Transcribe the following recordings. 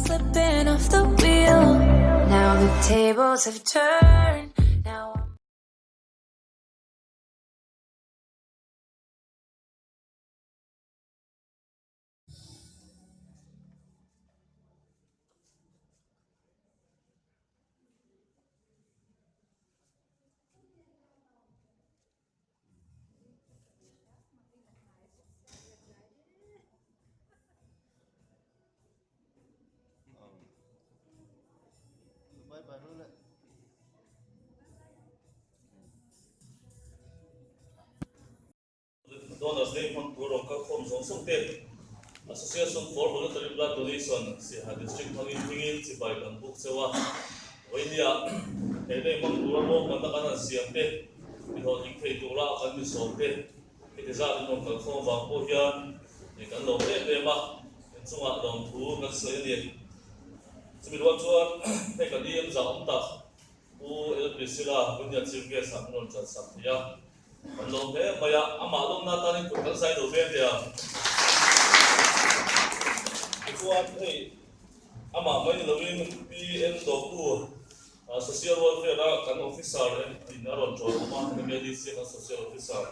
slipping off the wheel. Now the tables have turned. Now I'm Donors Day hmang tur rawn kalkhawm zawng zawng te Association for Voluntary Blood Donation Siaha District hmangin hmingin chibai kan buk cheu a. Vawinia he day hmang tura ruahmanna kan han siam te, mi hlawhtling thei tura kan mi sawm te heti zat in rawn kalkhawm vang pawh hian kan lawm em em a, inchungah lawmthu kan sawi a ni. Chumi rual chuan hei kan EM zah awm tak Pu LP Sila Vawinia Chief Guest ah min rawn chan sak thei a. Kan lawm hle mai a, amah lawmna atan in kut kan zai lo ve teh ang. Tichuan hei amah mai ni loin PN Doku Social Welfare a kan officer in a rawn ṭawn awm a, MADC a kan Social Officer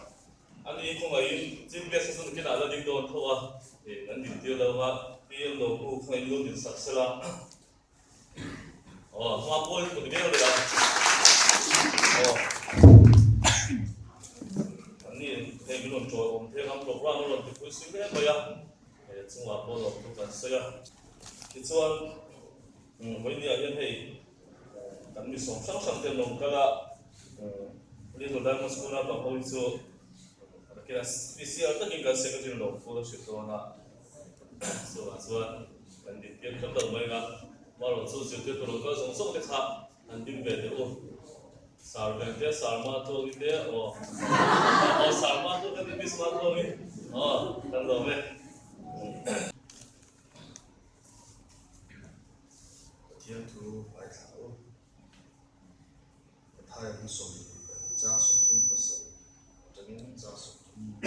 a ni khawngaihin Chief Guest a chu nakinah la ding dawn tho a, kan din tir lo a, PN Doku khawngaihin lo din sak sela. Aw hma pawl kut viau leh a. Aw. An ni hei min rawn chawi awm thei ang program a rawn ti pui si hle mai a. He chungah pawh lawm chu kan sawi a. Tichuan vawinia hian hei kan mi sawm hrang hrang te an rawn kal a. Little Diamond School a bang ho hi chu PCR takin kan secretary lawm thu a hrilh dawn a. Chuvang chuan kan din tir kher lo mai nga, marawh chu zirtirtu lo kal zawng zawng te kha an ding ve teh u. Sar ven te, sar ma tuangi te, aw aw sar ma tuang te, miss ma tuangi, aw kan lawm e. Pathian thu ngaithla u. Pathai hmasawm chang 37 atangin chang 30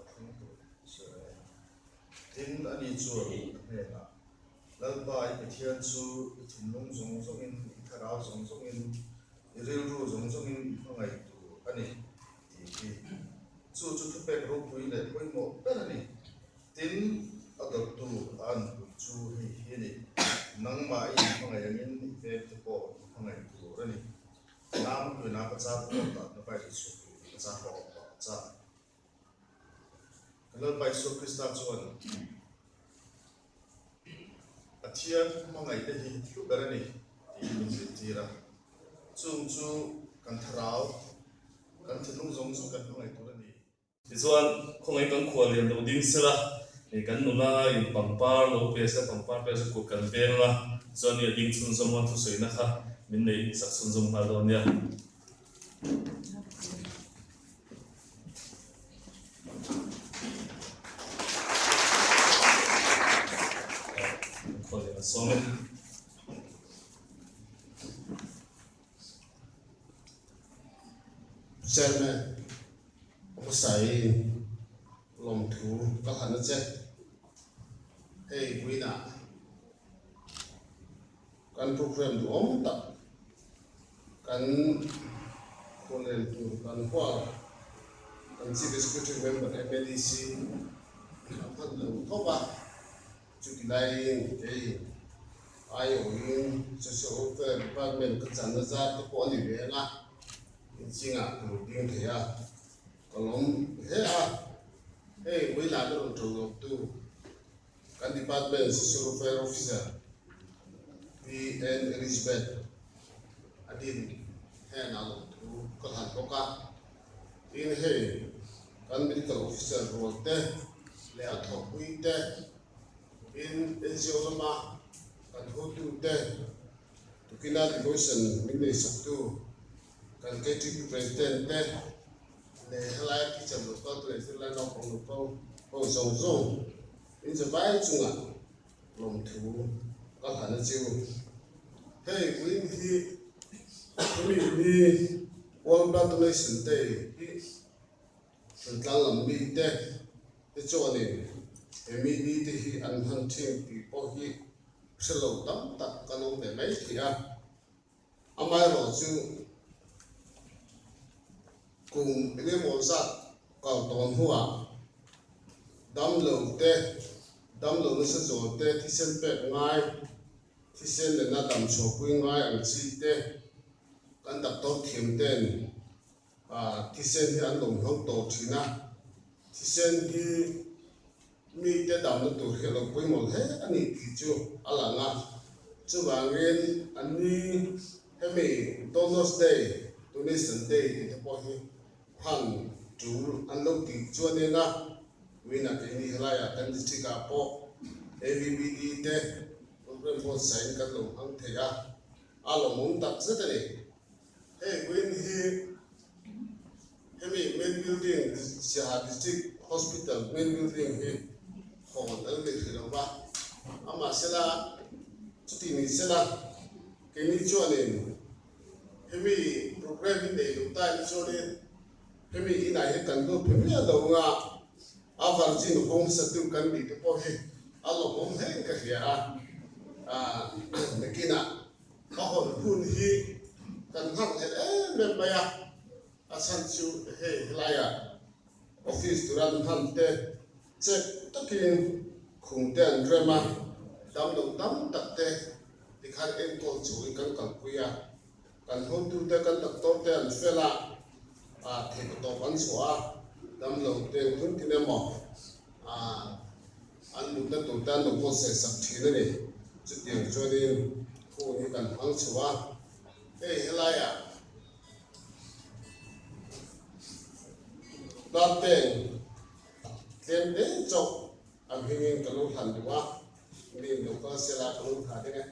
thleng tur chhiar a ni. Tin, ani chuan a hnenah, Lalpa i Pathian chu i thinlung zawng zawngin, i thlarau zawng zawngin, i rilru zawng zawngin i hmangaih tur a ni, tih hi. Chu chu thupek ropui leh pawimawh ber a ni. Tin, a dawttu a anpui chu hei hi a ni, Nangmah i inhmangaih angin i vengte pawh i hmangaih tur a ni. Nam tuina ka chak pawh tak na vai chhuak tur ka chak pawh ka chak. Kan Lalpa Isua Krista chuan Pathian hmangaihte hi hlu ber a ni tiin min zirtir a. Chung chu kan thlarau, kan thinlung zawng zawng kan hmangaih tur a ni. Tichuan, khawngaih kan khua lian lo ding sela, kan nula in pangpar lo pe sela, pangpar pe chu kut kan veng anga, chuan i a ding chhunzawm a, thusawiina kha min neih sak chhunzawm nghal dawn nia. Chairman, hmasai lawmthu ka hlan a che. Hei vawiinah kan program duhawm tak kan khualel tur kan hual kan Chief Executive Member MADC a hman lo tho va, chuti laiin kei aiawhin Social Welfare Department ka channa zar te pawh a ni ve ang a, inchingah ka lo ding thei a, ka lawm hle a, hei vawiinah ka rawn ṭawlawptu. Kan Department Social Welfare Officer Pi Ann Elizabeth a din hen a lawmthu ka hlan bawk a. Tin hei kan Medical Officer rual te leh a thawhpui te, tin NGO lama kan hotu te, tukina devotion min neisaktu kan KTP President te leh helai teacher local te leh zirlai naupang local ho zawng zawng in zavai chungah lawmthu ka hlan a chiu. Hei vawiin hi hemi ni World Blood Donation Day hi Thantlang lam mite te chuanin hemi ni te hi an hman thin tih pawh hi. Hre lo tam tak kan awm ve mai thei a, amaherawhchu kum eng emaw zat kal tawn hnuah damlo te, damlo nasa zawl te, thisen pek ngai, thisen nena damchhuahpui ngai ang chi te kan doctor thiam ten Thisen hi an lo hmang tawh thin a, thisen hi mite damna tur hi a lo pawimawh hle a ni tih chu a lang a. Chuvangin anni hemi Donors Day, Donation Day tih te pawh hi han tul an lo tih chuan eng a, Wina keini helaiah kan district ah pawh AVBD te program buatsaih in kan lo hmang thei a, a lawmawm tak zet a ni. Hei win hi hemi main building Siaha District Hospital main building hi hawn an nei hrih lo va, amahsela chuti ni sela keini chuanin hemi program hi nei lo ta in chuanin hemi inah hian kan lut phe miah lo anga a virgin hawng hmasatu kan nih te pawh hi a lawmawm hle ka hria a, nakinah Ka hawn hun hi kan nghakhlel em em mai a, a chhan chu hei helaiah office tura an hman te chep takin khum te an rem a, damlo tam tak te tikhan enkawl chungin kan kalpui a, kan hotute kan doctor te an fel a, theih tawp an chhuah a, damlo te engtin tin emaw An mutna tur te an lo buatsaih sak thin a ni. Chutiang chuanin phone hi kan hmang chho a, hei helaiah blood bank tlem te chauh a hmingin ka lo hlan duh a, mi in lo kal sela ka lo thah ding e.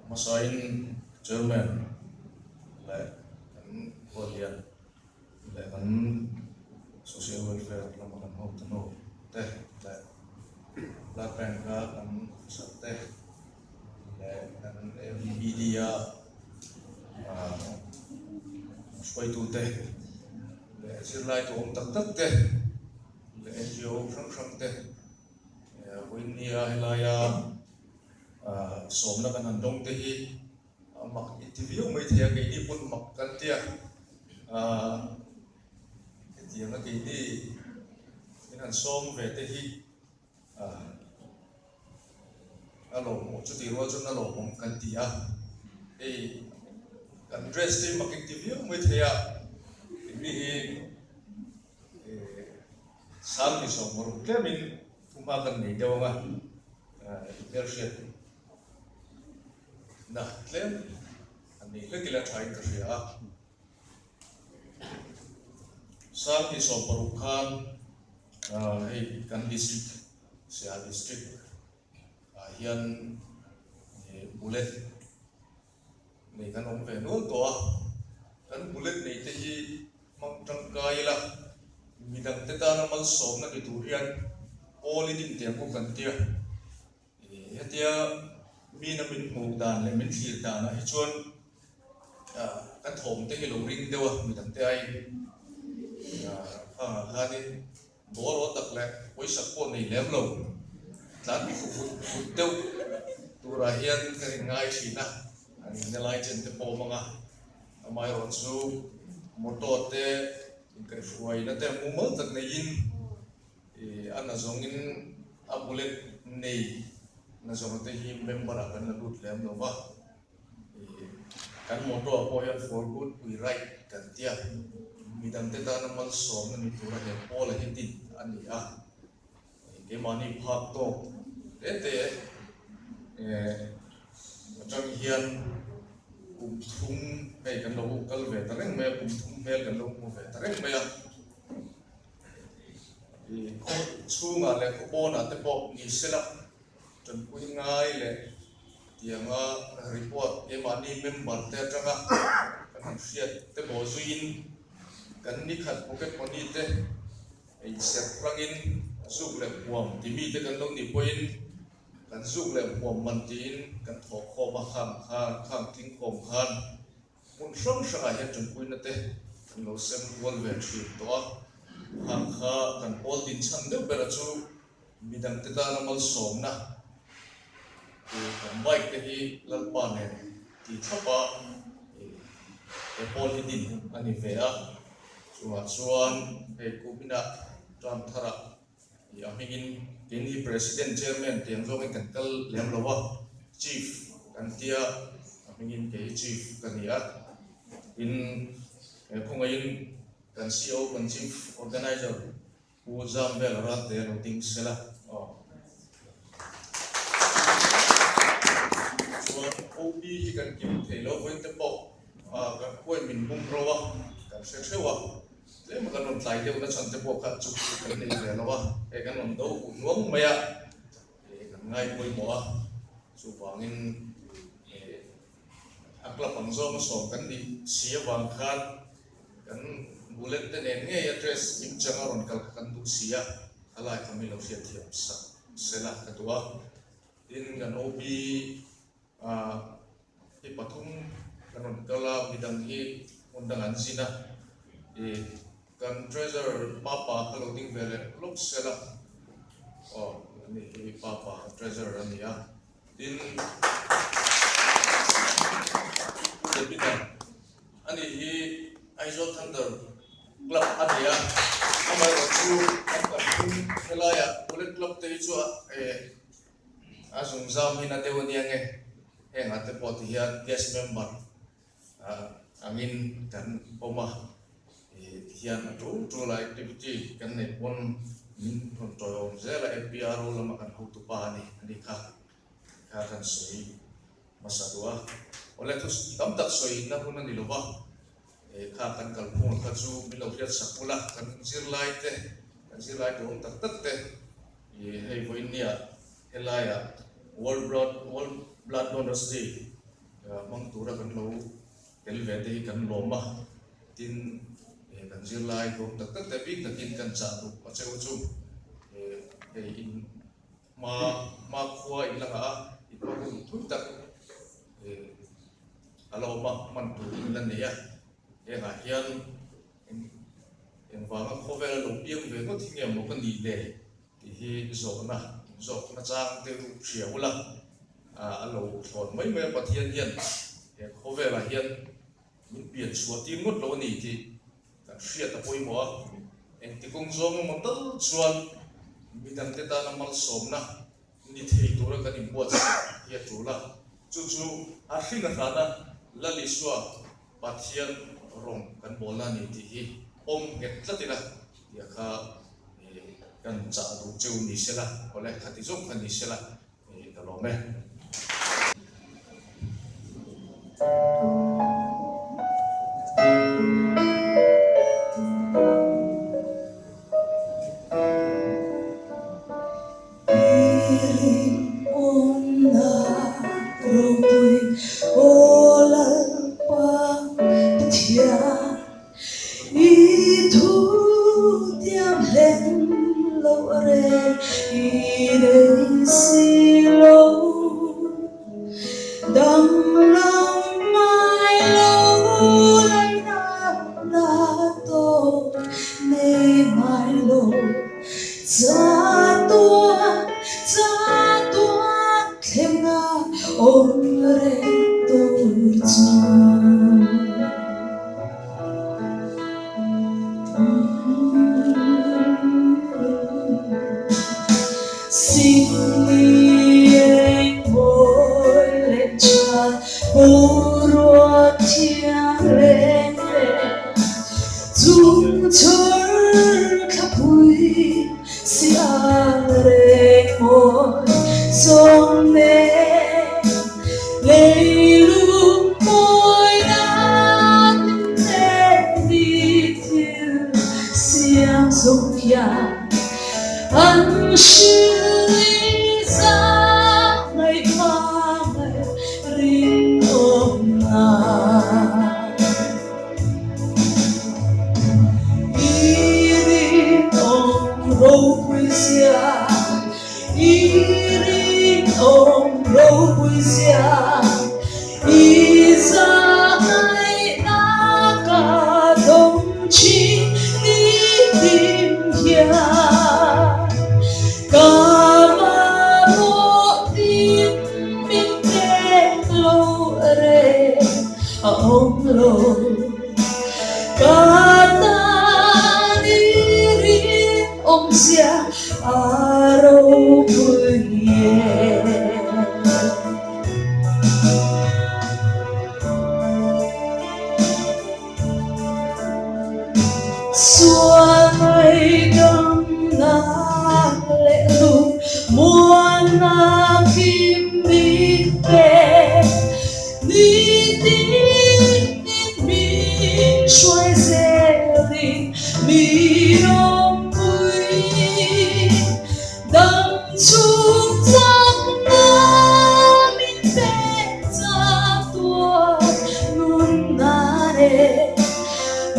Hmasain Chairman leh kan Khuallian leh kan Social Welfare lama kan hotu te leh Blood Bank a kan officer te leh kan AVBD a hruaitu te leh zirlai duhawm tak tak te leh NGO hrang hrang te vawinia helaia sawmna kan han dawng te hi mak inti viau mai thei a, keini pawn mak kan tia hetianga keini min han sawm ve te hi a lawmawm chutih rual chuan a lawmawm kan ti a, hei kan dress te hi mak inti viau mai thei a, keini hi Sang ni sawm ruk tlemin thuma kan nei deuh ang a, hmelhriat na tlem an nei hlek ila thain ka hria a. Sang ni 60 khan hei kan district, Siaha district ah hian bullet nei kan awm ve nual tawh a, kan bullet nei te hi hmang tangkai ila midang te tana malsawmna ni tur hian pawl in intiang pawh kan tia. Hetia mina min hmuh dan leh min thlir danah hi chuan kan thawm te hi lo ring deuh a midang te aiin khangah khanin ball aw tak leh pawisa pawh nei lem lo tlan fut fut deuh turah hian kan inngai thin a, an inna lai chen te pawh awm ang a, amaherawhchu motor te inkaihhruaina te mumal tak neiin a nazawngin a bullet nei nazawng te hi member ah kan la lut lem lo va. Kan motto ah pawh hian for good we ride kan tia, midangte tana malsawmna ni tura he pawl a hi din a ni a. Keimahni phak tawk te te atang hian kum thum hei kan lo kal ve ta reng mai a, kum thum hmel kan lo hmu ve ta reng mai a. Khaw chhungah leh khaw pawnah te pawh ni sela tanpui ngai leh tianga report keimahni member te atanga kan han hriat te bawh zuiin kan nikhat pocket money te ei serh rangin zuk leh huam timi te kan lo nih pawhin kan zuk leh huam man tiin kan thawh khawm a khang khan khang tling khawm khan hmun hrang hrangah hian tanpuina te kan lo sem kual ve thin tawh a, khang kha kan pawl din chhan deuh bera chu midangte tana malsawmna kan bike te hi Lalpa nen ti thlap a he pawl hi din a ni ve a, chungah chuan hei kuminah term tharah a hmingin keini President, Chairman tiang zawngin kan kal lem lo a, Chief kan tia a hmingin kei hi Chief ka ni a, tin he khawngaihin kan CO kan Chief Organizer Pu Zam vel Ralte lo ding sela aw. Chuan OB hi kan kim thei lo vawiin te pawh kan khuai min bum ro a, kan hre theuh a, tlem a kan rawn tlai deuh na chhan te pawh kha chu kan nei ve lo a, hei kan rawn do huh hnuang mai a, kan ngai pawimawh a, chuvangin. A club ang zawnga sawm kan nih si avang khan kan bullet te nen ngei a dress kimchang a rawn kal kha kan duh si a, khalai kha mi lo hriatthiam sak sela ka duh a. Tin, kan OB hi pathum kan rawn kal a, midang hi hmun dang an zin a, ih kan treasurer papa kha lo ding ve leh lawk sela, aw ani hi papa treasurer a ni a. Tin, Pu David-a, ani hi Aizawl Thunder Club a ni a, amaherawhchu kan kalphung helaiah Bullet Club te hi chu a zungzam hi na deuh a nia nge, hengah te pawh ti hian guest member angin kan awm a, ti hian a tul tul a activity kan neih pawn min rawn tawiawm zel a, MPRO lama kan hotupa a ni a ni kha kha kan sawi hmasa duh a, awle thu tam tak sawi na hun a ni lo va, kha kan kalphung kha chu min lo hriat sak ula, kan zirlai te kan zirlai duhawm tak tak te hei vawiin helaiah World Blood World Blood Donors Day hmang tura kan lo tel ve te hi kan lawm a, tin kan zirlai duhawm tak tak te bik takin kan chah duh a cheu chu hei in hma hma khua in la nghah a, in hma hun thui tak a lo awm a, hman tur in la nei a, hengah hian engvanga khawvel a lo piang ve ngawt hi nge maw ka nih le tih hi zawhna inzawkna chang te hria ula a lo thlawn mai mai a, Pathian hian he khawvelah hian min pian chhuah tir ngawt lo a ni tih kan hriat a pawimawh a, engti kawng zawng emaw tal chuan midangte tana malsawmna ni thei tura kan inbuatsaih hi a tul a, chu chu a hring a hlana Lal Isua Pathian rawng kan bawlna a ni tih hi awm nghet tlat ila tia kha kan chah duh cheu ni sela, awle khati zawng kha ni sela ka lawm e.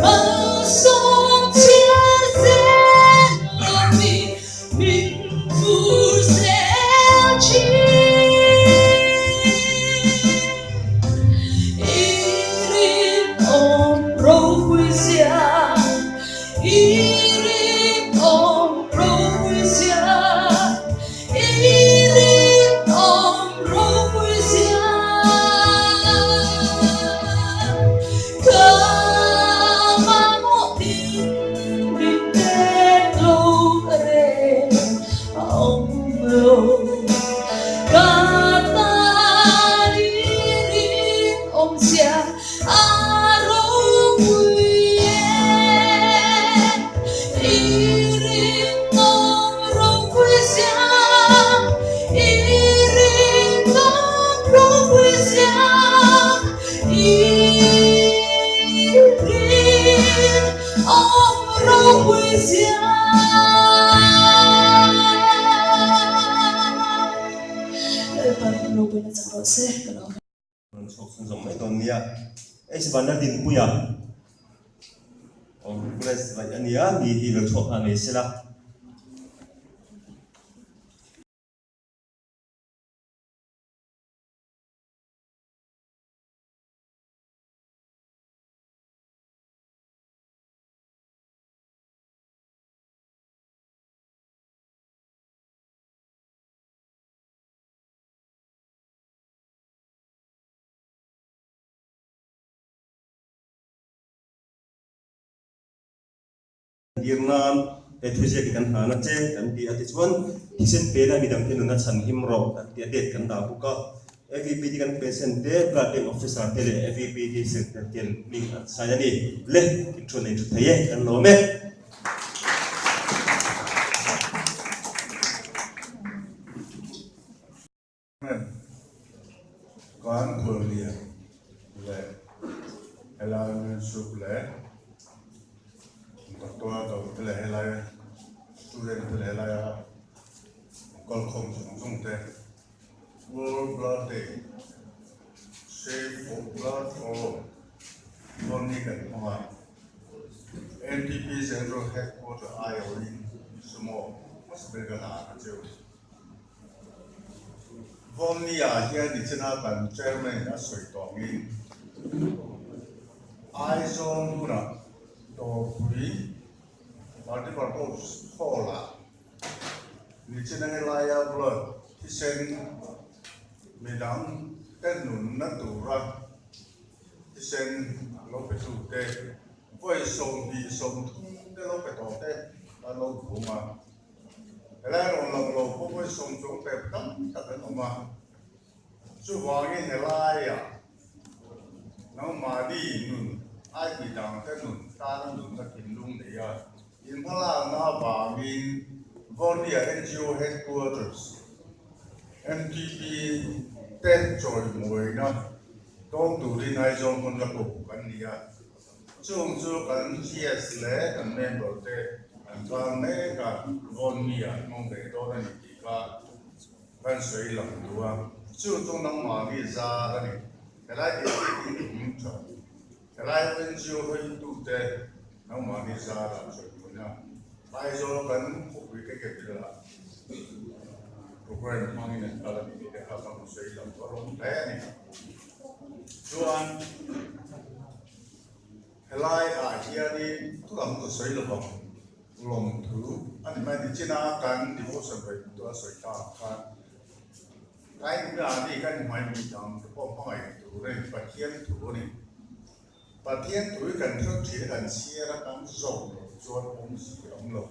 Malsawm chhiar zel lo mi min fur zel thin. I rinawm ropui zia, i rinawm ropui zia, i rinawm ropui zia. Ka mamawh in min pek lo reng a awm lo. Ka tan i rinawm zia a ropui e. I rinawm ropui zia, i rinawm ropui zia, i rinawm ropui zia. Lalpa ropuina chak rawh se ka lo. Rawn chhuak chhun zawng mai dawn nia. H Vanladinpuia awm request vaih a nia, ni hi lo chhuak nghal mai sela. Tir nan he thuziak hi kan hlan a che kan ti a, tichuan thisen pe la midangte nuna chhan him rawh kan ti a, date kan dah bawk a. AVPD kan president te, Blood Bank Officer te leh AVPD Secretary ten hming an sign a ni. Le, inthu nei tha thei e, kan lawm e. Kan khuallian leh helai membership leh doctor do te leh helai student te leh helaia kalkhawm zawng zawng te World Blood Day Save for Blood for All dawn ni kan hmang a, NTP Central Headquarter aiawhin sumo hmasa ber ka hlan a cheu. Vawmnia hian nichina kan chairman a sawi tawh angin Aizawl hmunah Dawrpui Multipurpose Hall-ah nichina helaia blood thisen midang te nunna tura thisen lo pe tute vawi 20, 30 te lo pe tawh te an lo vung a. Helai rawn lang lo pawh vawi sawm chuang pek tam tak an awm a, chuvangin helaiah nangmahni nun ai midangte nun tana nunna thinlung nei a, inhmalakna avangin Vornia NGO Headquarters, MTP, te chawimuaina dawng turin Aizawl hmun la ko kan ni a. Chung chu kan GS leh kan member te an kal mek a, vawn mi ah an awm ve dawn a ni tih kha kan sawi lang duh a. Chu chu nangmahni zar a ni. Helai district in awm tha, helai NGO hruaitu te nangmahni zar ah sawi hmun a, Aizawl kan khawpui te capital ah program hmangin an kal a ni tih te kha kan sawi lang duh a rawng hle a ni. Chuan helai ah hianin thu lam ka sawi lo vang, lawmthu a ni mai. Nichina kan devotion vawi tu a sawi ta ang khan kai nula ni kan hmai mi dang te pawh hmangaih tur a ni, Pathian thu a ni. Pathian thu hi kan hriat thin a, kan chhiar a, kan zawm lo chuan awmzia a awm lo.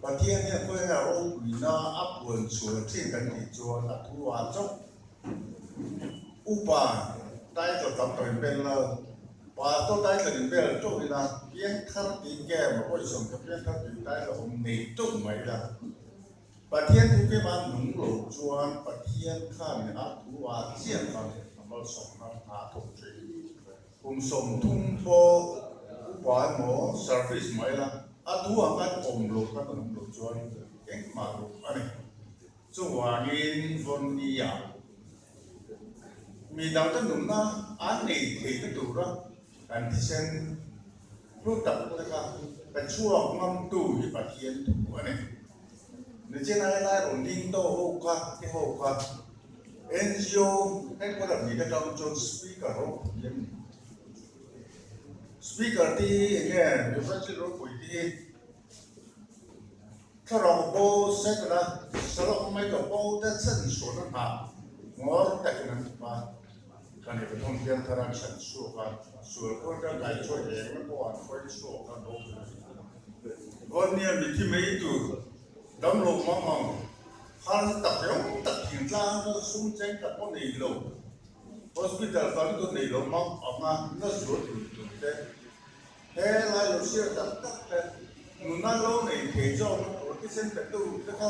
Pathian hian khawi nge a ropuina a puan chhuah thin kan tih chuan a thu ah chauh Upa title tam tak in bel lo, Pastor title in bel teuh ila, Piangthar tih nge maw pawisa ka Piangthar tih title awm nei teuh mai ila. Pathian thu keimah nung lo chuan Pathian khan a thu ah chiah khan a malsawmna a thawk thin. Kum 30 pawh upa emaw service mah ila a thu ah khan awm lo khan awm lo chuan engmah lo a ni. Chuvangin Vawnia mi dangte nunna an nei theihna tura kan thisen Hlu tak te kha pe chhuak ngamtu hi Pathian thu a ni. Nichina helai rawn ding tawh ho kha te ho kha NGO headquarter ni te tang chuan speaker ropui an ni. Speaker te hi enge Reference ropui te hi Thlarau bo Setana salawk mai tawh bo te chen sualna hna ngawr takin an thawk a. Kan i pathum hian thar an chhan chhuak a, sual khawi kan kai chuan engna pawh an khawi chhuak a lo ti. Vawnia mithi mai tur damlo mang ang harsa tak reuh tak thingtlang chu sum cheng tak pawh nei lo, hospital kal tur nei lo mang ang a na zual tur tur te, he lai lo hriat tak tak te, nuna lo nei thei zawkna tur thisen petu te kha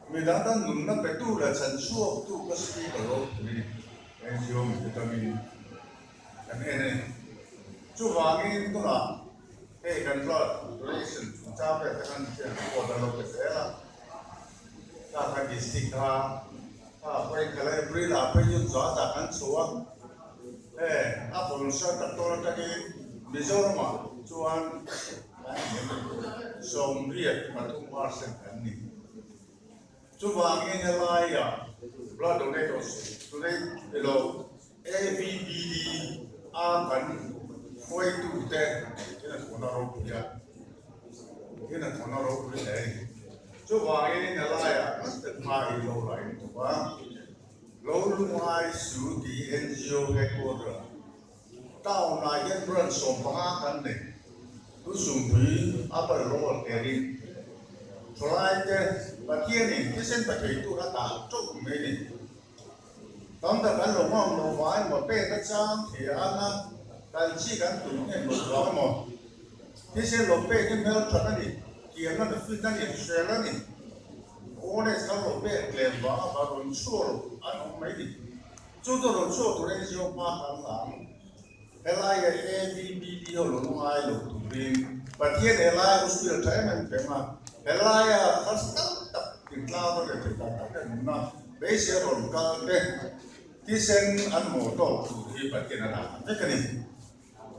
Midang tan nunna petu leh chhan chhuaktu ka speaker ropui NGO mite tangin kan en a ni. Chuvangin tunah hei kan blood donation chungchang vel te khan thian report an lo pe zel a, kha kan district kha kha pawhin khala April ah phei chu za zah kan chho a, hei a concern doctor atangin Mizoram ah chuan kan 83 percent kan ni. Chuvangin helaia blood donators donate ilo AVBD a kan hruaitute in a thawhna ropui a, in a thawhna ropui hle a ni. Chuvangin helaia nasa hma i lo la in thawk a, lo lungai su tih NGO headquarter Town ah hian branch 15 kan nei. Tu Sungpui upper lower terin thalai te Pathianin thisen pe thei tur a dah teuh mai ni. Tam tak an lo ngam lo vang emaw pek a chang thei a na kan chi kan tum em lo vang emaw thisen lo pek hi hmel that a ni, kian a ni, fit a ni, hrisel a ni. Honest kan lo pek tlem vang a va rawn chhuah lo an awm mai ni. Chu chu rawn chhuak tur NGO hma kan la ang. Helaia AVBD ho lo ngai lo turin Pathian helai hospital tha em em peng a, helaia harsa tam tak intlang a reh thei tak tak te an awm a, beisei a rawn kal te thisen an maw tawk tur hi Pathian a dah vek a ni.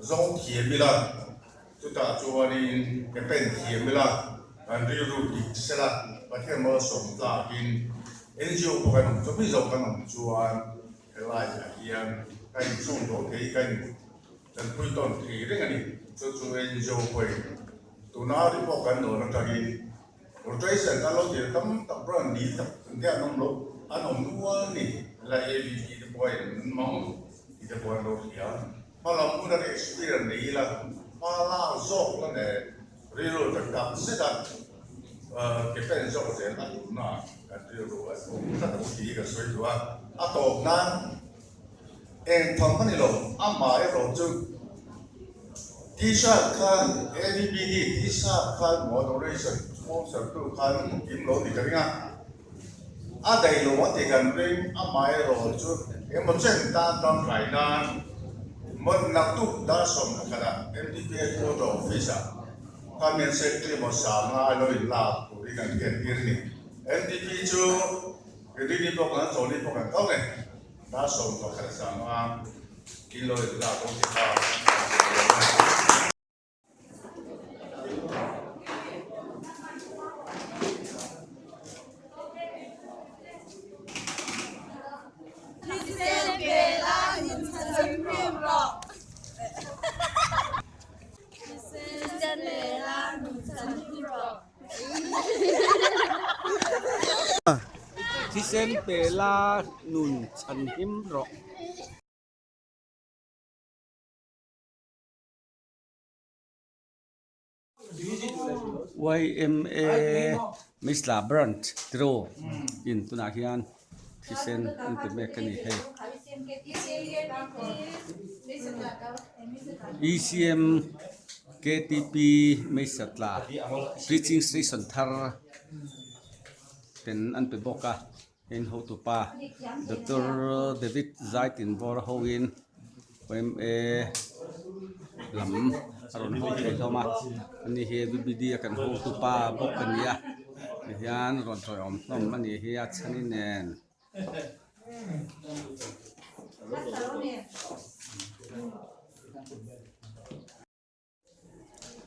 Zawng thiam ila, chutah chuanin ke pen thiam ila, kan rilru dik sela, Pathian malsawm tlakin NGO pawh kan awm chu mi zawk kan awm chuan helaiah hian ka inchhung tawh thei, ka intanpui tawn thei reng a ni. Chu chu NGO pawhin tuna report kan dawn atangin rotation kan lo tir tam tak brand ni tak chung te an awm lo, an awm nual a ni. Helai AVP te pawhin an mang tih te pawh an lo hria. Hmalam hun a experience nei ila hma lak zawk la nen rilru tak tak zet a ke pen zawk zel a duhna kan rilru a awm tlat ang tih hi ka sawi duh a. A tawp nan eng tham a ni lo, amaherawh chu T-shirt khan ADBD T-shirt khan moderation sponsor tu khan kim lo ni ka ring a. A daih lo a ti kan ring, amaherawh chu emaw chen tan tangkai nan mawt naktuk dar 11 ah MDP headquarter office ah kha mian secretary emaw sanga a lo in lak turin an hian tir a ni. MDP chu Rini pawh kan Chawlni pawh kan kal reng, dar 11 sanga in lo in lak dawn tih kha a ni. Thisen pe la nun chhan him rawh. YMA Misla Branch tiraw in tunah hian thisen an pe mek a ni hei. ECM KTP Meisatla Preaching Station thar ten an pe bawk a. Heng hotupa Doctor David Zaitinbawr hoin YMA lam a rawn haw thei hlawm a, ani hi BBD a kan hotupa bawk a ni a, tihian rawn tawiawm hlawm a ni hi a chhani nen.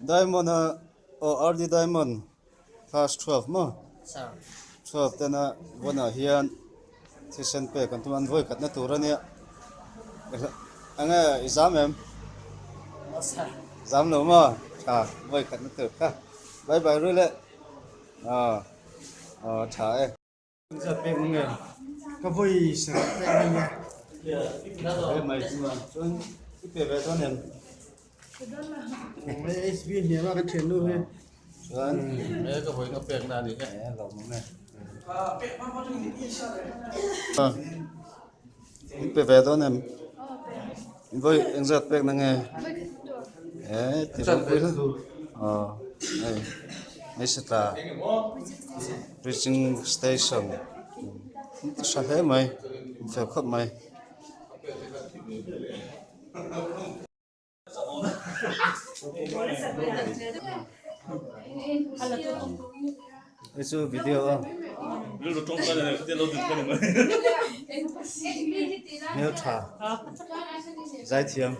Diamond a aw RD Diamond class 12 maw 12 tena vawnah hian thisen pek an tum a an vawi khatna tur a nia enge i zam em zam lo maw tha vawi khatna tur kha bye bye rui leh aw aw tha e. Zat pek nge ka vawi sarih pek nge hle mai chuan i pe ve dawn em HB hniam a kan thian nu hi chuan he ka vawi nga pek na ani e lo mang e i pe ve dawn em vawi engzat pek na nge e ti ropui la aw hei hmeichhe tla. Preaching station tha hle mai fel khawp mai. Hei chu video a hmeltha zaithiam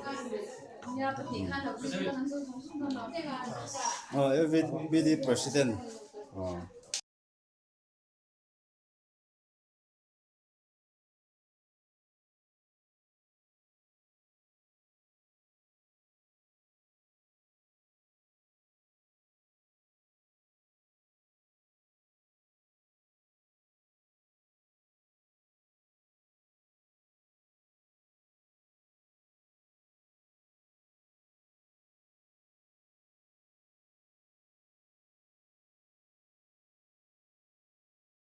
aw AVBD president aw.